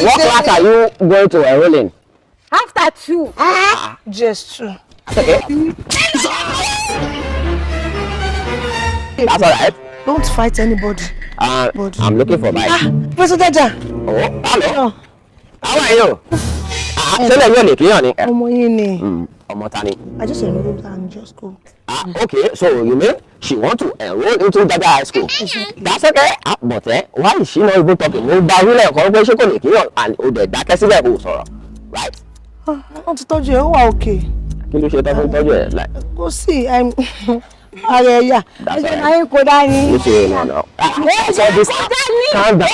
What class are you going to enroll in? After 2. JS2. That's okay. That's all right. Don't fight anybody. I'm looking for bike. Ah, Professor Jaja. Oh, hello. How are you? Ah, ṣẹlẹ̀ yóò lè kíyàn ni. Ọmọ yín ni. Ọmọ ta ni? I just enrolled and just go. Ah, okay. So you mean she want to enroll into Jaja High School? That's okay. Ah, but why is she not even talking? Mo gba orílẹ̀ ẹ̀kọ́ pé ṣé kò lè kíyàn and o dẹ̀ dákẹ́ síbẹ̀ kò sọ̀rọ̀. Right? Wọ́n ti tọ́jú ẹ̀, ó wà okay. Kí ló ṣe tó fi ń tọ́jú ẹ̀? Like, Kò sí ara ẹ̀ yà. that's all right. Ayé kò dání. Ló ṣe no no. Ah, so this calm down.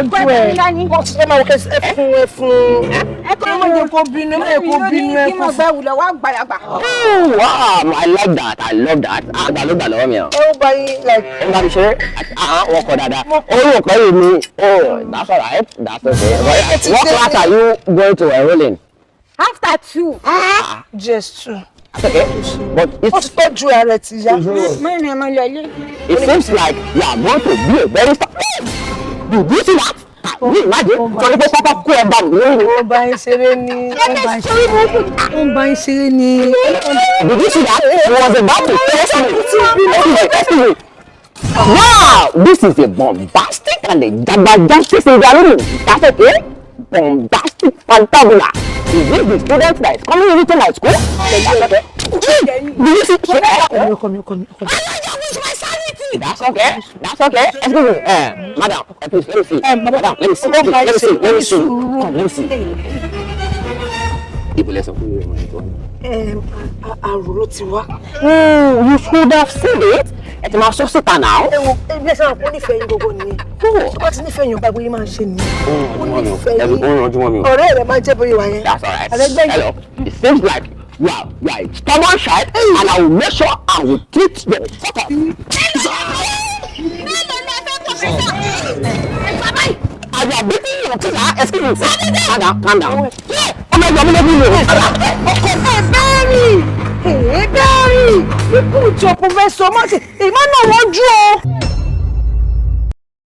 Tọ́jú ẹ̀. Wọ́n ti máa wọ kẹ́sì ẹ fún ẹ fún. Ẹ kọ́ Ẹ má jẹ́ kó bínú, ẹ má jẹ́ kó bínú ẹ Kí mo kó gbẹ wùlọ wá gbàlagbà. Oh, wow, I like that. I love that. Àgbà ló gbà lọ́wọ́ mi o. Ẹ ó bá yín like. Ó ń bá mi ṣeré. Ah, wọ́n kọ dáadáa. Orí òpẹ́ yìí ni. Oh, that's all right. That's okay. But what class are you going to enroll in? After 2. JS2. That's okay. But Wọ́n ti tọ́jú ara ẹ̀ ti yá. Mọ́rin ẹ̀ máa lọ ilé. it seems like you are going to be a very star. Did you see that? Ní ìmájẹ́, sọ pé pápá kó ẹ bá mi lórí. Ó bá yín ṣeré ní. Ó bá yín ṣeré ní. Did you see that? He was about to test me. He was testing me. Wow, this is a bombastic and a jabajastic scenario. That's okay. Bombastic fantabula. Is this the student that is coming into my school? That's okay. Did you see? Ọkọ mi, ọkọ mi, ọkọ mi. That's okay. That's okay. Excuse me, madam. Please let me see. Madam, let me see. Please, let me see. Let me see. Come, let me see. Ibo lẹ sọ pé ọmọ ẹ̀ tó. Àrò ló ti wá. You should have said it. Ẹ ti máa sọ síta náà. Ẹ wo ẹbí ẹsẹ̀ àwọn onífẹ̀ẹ́ yín gbogbo nìyẹn. Tó bá ti nífẹ̀ẹ́ yín ọba ìbòye máa ń ṣe nìyẹn. Ó nífẹ̀ẹ́ yín. Ó rànjú mọ́ mi o. Ọ̀rẹ́ rẹ̀ máa ń jẹ́ bóyá wà yẹn. That's all right. Àrẹ́gbẹ́ yìí. Hello. It seems like you are a stubborn child, and I will make sure I will teach the fuck up. And you are beating your teacher. Excuse me. Calm down. Calm down. Ọmọ ẹgbẹ́ mi ló bí mi o. Ọkọ ẹ bẹ́ẹ̀rì ẹ bẹ́ẹ̀rì ikú ìjọ pòfẹ́sọ̀ má ṣe ìmọ̀ náà wọ́n jú o.